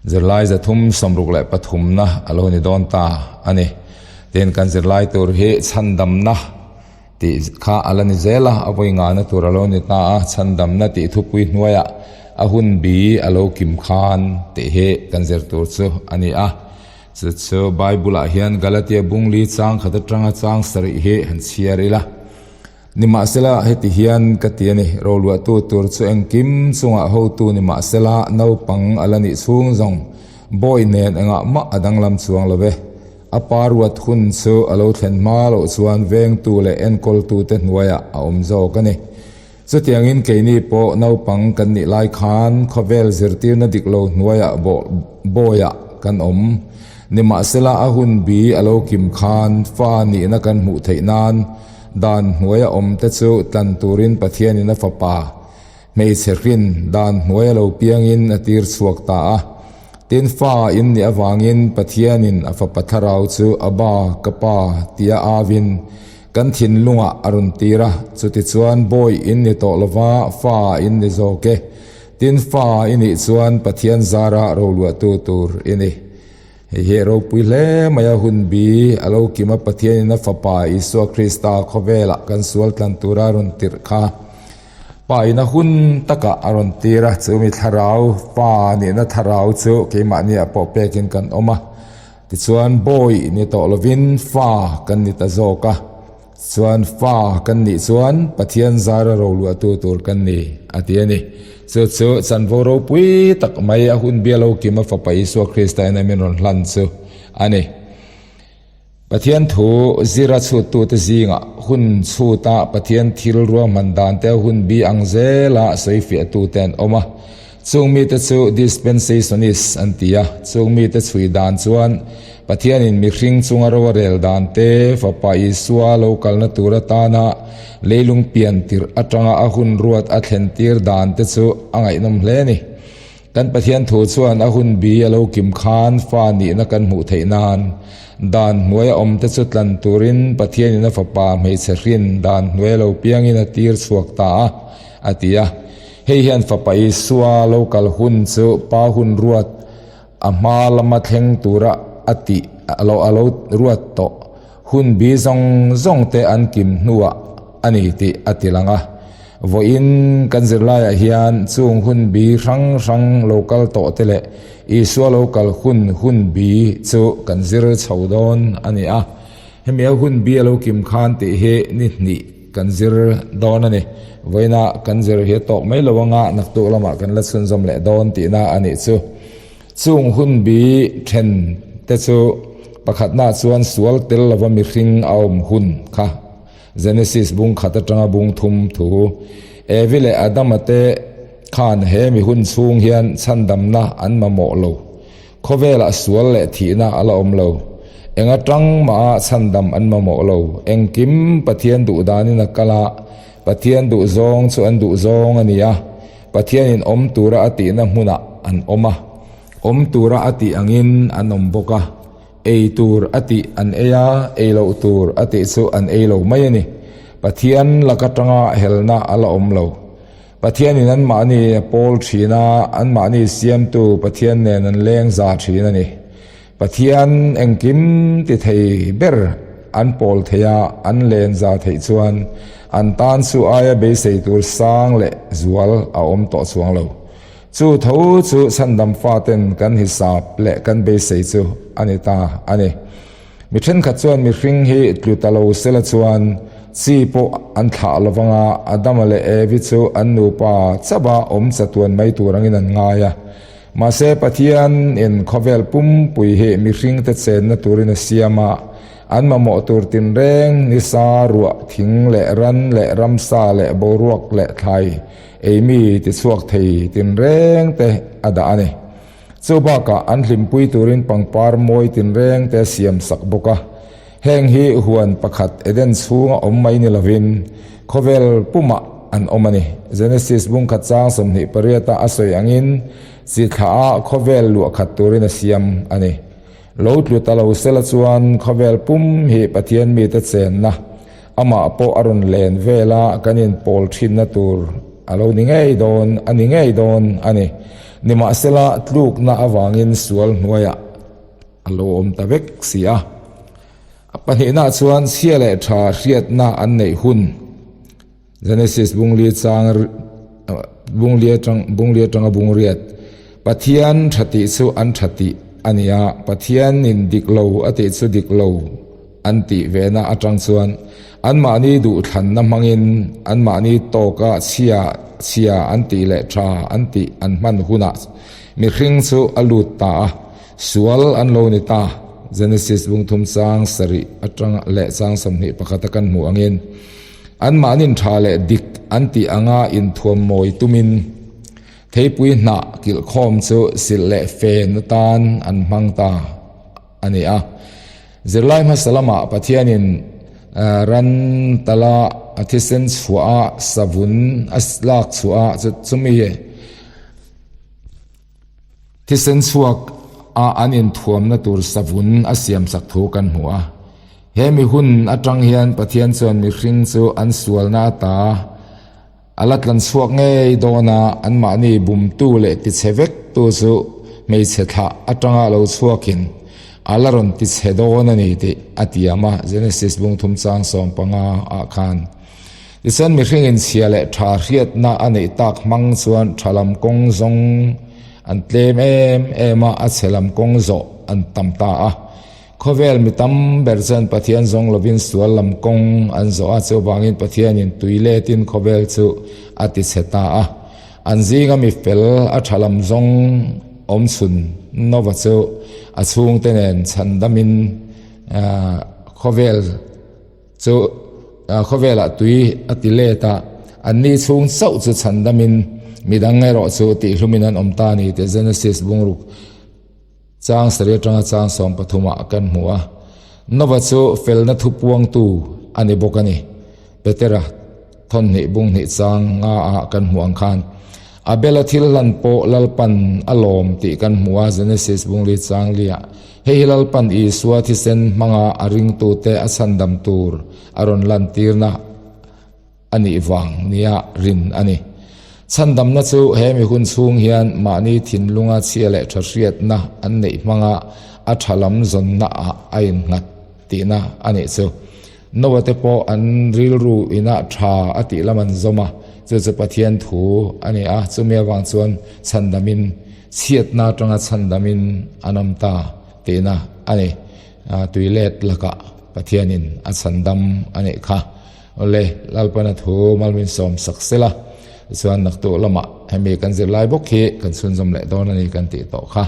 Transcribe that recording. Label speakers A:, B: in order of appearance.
A: Zirlai 363 na a lo ni dawn ta a ni. Tin, kan zirlai tur hi chhandamna tih kha a la ni zel a, a vawi ngahna tur a lo ni ta a, chhandamna tih thupui hnuaiah a hun bi a lo kim khan tih hi kan zir tur chu a ni a. Chu chu Bible-ah hian Galatia bungli chang khat atanga chang sarih hi han chhiar ila. Nimahsela, heti hian ka ti a ni, roluahtu tur chu engkim chungah hotu nimahsela naupang a la nih chhung zawng bawi nen engah mah a danglam chuang lo ve. A pa ruat hun chu a lo thlen hma loh chuan vengtu leh enkawltute hnuaiah a awm zawk a ni. Chutiangin keini pawh naupang kan nih lai khan khawvel zirtirna dik lo hnuaiah bawiah kan awm. Nimahsela a hun bi a lo kim khan fa nihna kan hmuh theih nan Dan hnuaia awmte chu tlan turin Pathianin a Fapa, hmeichhe hrin dan hnuaia lo piangin a tir chhuak ta a. Tin, fa in nih avangin Pathianin a Fapa thlarau chu Abba, ka Pa, tia avin kan thinlungah a rawn tir a. Chutichuan bawi in ni tawh lova fa in ni zawk e. Tin, fa i nih chuan Pathian zara roluahtu tur i ni. Hei hi a ropui hle mai a, hun bi a lo kim a, Pathianin a Fapa Isua Krista khawvelah kan sual tlan tura a rawn tirh kha Pa in a hun takah a rawn tir a, chumi thlarau, Pa nihna thlarau chu keimahniah pawh pekin kan awm a, tichuan bawi ni tawh lovin fa kan ni ta zawk a. Chuan fa kan nih chuan Pathian zara roluahtu tur kan ni, a ti a ni. Chu chu chanvo ropui tak mai a hun bia lo kim a Fapa Isua Krista in a min rawn hlan chu a ni. Pathian thu zira chhuttute zingah hun chhuta Pathian thil ruahman dante a hun bi ang zela sawifiahtute an awm a. Chung mite chu Dispensationist an ti a, chung mite chhui dan chuan Pathianin mihring chunga ro a rel dan te, Fapa Isua lo kalna tur atana leilung pian tirh atanga a hun ruat a thlen tir dan te chu a ngaihnawm hle a ni. Kan Pathian thu chuan a hun bi a lo kim khan fa nihna kan hmuh theih nan dan hnuaia awm te chu tlan turin Pathianin a Fapa hmeichhe hrin dan hnuaia lo piangin a tir chhuak ta a, a ti a. Hei hian Fapa Isua lo kal hun chu Pa hun ruat a hma lama thleng tura a tih lo a lo ruat tawh hun bi zawng zawng te an kim hnuah a ni tih a ti lang a. Vawiin kan zirlaiah hian chung hun bi hrang hrang lo kal tawh te leh Isua lo kal hun hun bi chu kan zir chho dawn a ni a. Hemi a hun bi a lo kim khan tih hi ni hnih kan zir dawn a ni. Vawiina kan zir hi a tawk mai lo anga naktuk lamah kan la chhunzawm leh dawn tihna a nih chu. Chung hun bi then te chu pakhatnaah chuan sual tel lova mihring a awm hun kha Genesis bung khat atanga bung thum thu Evi leh Adama te khan he mi hun chhung hian chhandamna an mamawh lo. Khawvelah sual leh thihna a la awm lo. Eng atang mah ah chhandam an mamawh lo. Engkim Pathian duh danin a kal a, Pathian duh zawng chu an duh zawng a ni a, Pathianin awm tura a tihna hmunah an awm a, awm tura a tih angin an awm bawk a, ei tur a tih an ei a, ei loh tur a tih chu an ei lo mai a ni. Pathian lak atanga helna a la awm lo. Pathianin anmahni a pawl thin a, anmahni siamtu Pathian nen an leng za thin a ni. Pathian engkim ti thei ber an pawl thei a, an len za theih chuan an tan chu aia beisei tur sang leh zual a awm tawh chuang lo. Chu tho chu chhandam faten kan hisap leh kan beisei chu a ni ta a ni. Mi thenkhat chuan mihring hi tlu ta lo sela chuan chi pawh an thlah lo vang a, Adama leh Evi chu an nupa chauha awm chatuan mai tur angin an ngai a. Mahse, Pathian in khawvel pumpui hi mihringte chenna turin a siam a, an mamawh tur tinreng, nisa, ruah, thing leh ran leh ramsa leh boruak leh thlai eimi tichhuak thei tinreng te a dah a ni. Chu bakah an hlimpui turin pangpar mawi tinreng te a siam sak bawk a. Heng hi huan pakhat Eden chhunga awm mai ni lovin khawvel pumah an awm a ni. Genesis bung khat chang 28 a a sawi angin chi thlah ah khawvel luah khat turin a siam a ni. Lo tlu ta lo sela chuan khawvel pum hi Pathian mite chenna amah pawh a rawn len vel a kan inpawl thinna tur a lo ni ngei dawn a ni ngei dawn a ni. Nimahsela, tlukna avangin sual hnuaiah a lo awm ta vek si a. A pahnihnaah chuan chhia leh tha hriatna an neih hun. Genesis bungli chang bungli atang bungli atanga bungriat Pathian tha tih chu an tha tih a ni a, Pathianin dik lo a tih chu dik lo an tih vena atang chuan anmahni duhthlanna hmangin anmahni tawka chhia chhia an tih leh tha an tih an hman hunah mihring chu a lut ta a, sual an lo ni ta. Genesis bungthum chang sarih atang leh chang 21 a kan hmuh angin. Anmahnin tha leh dik an tih anga inthuam mawi tumin theipui hnah kilhkhawm chu silh leh fen atan an hmang ta a ni a. Zirlai hmasa lamah Pathianin ran tala a thisen chhuah a, savun a lak chhuah a, chumi Thisen chhuak a an inthuamna tur savun a siamsak thu kan hmu a. He mi hun atang hian Pathian chuan mihring chu an sualna ata a la tlan chhuak ngei dawn a, anmahni bumtu leh tichhe vektu chu hmeichhe thlah atanga lo chhuakin a la rawn tichhe dawn a ni tih a tiam a, Genesis bungthum chang 15 ah khan. Tichuan mihring inchhia leh tha hriatna a neih tak hmang chuan tha lam kawng zawng an tlem em em a, a chhe lam kawng zawh an tam ta a. Khawvel mi tam ber chuan Pathian zawng lovin sual lam kawng an zawh a, chuvangin Pathianin tui letin khawvel chu a tichhe ta a. An zinga mi fel a tha lam zawng awm chhun Nova chu a chhungte nen chhandamin khawvel Chu khawvelah tui a ti let a, anni chhung chauh chu chhandamin midang erawh chu tihhlumin an awm ta a ni tih Genesis bungruk chang sarih atanga chang 13 ah kan hmu a. Nova chu felna thupuangtu a ni bawk a ni. Petera thawnhnih bunghnih chang nga ah kan hmuh ang khan Abela thil hlan pawh Lalpan a lawm tih kan hmu a, Genesis bungli chang liah. Hei hi Lalpan Isua thisen hmanga a ringtute a chhandam tur a rawn lantirna a nih vang nia rin a ni. Chhandamna chu he mi hun chhung hian mahni thinlunga chhia leh tha hriatna an neih hmanga a tha lam zawnna ah a innghat tihna a nih chu. Noah te pawh an rilru inah tha a tih lam an zawm a, chu chu Pathian thu a ni a, chumi avang chuan chhandamin, chhiatna atanga chhandamin an awm ta tihna a ni. Tui let lakah Pathianin a chhandam a nih kha. Awle, Lalpana thu malmin sawm sak sela, tichuan naktuh lamah hemi kan zirlai bawk hi kan chhunzawm leh dawn a ni kan tih tawh kha.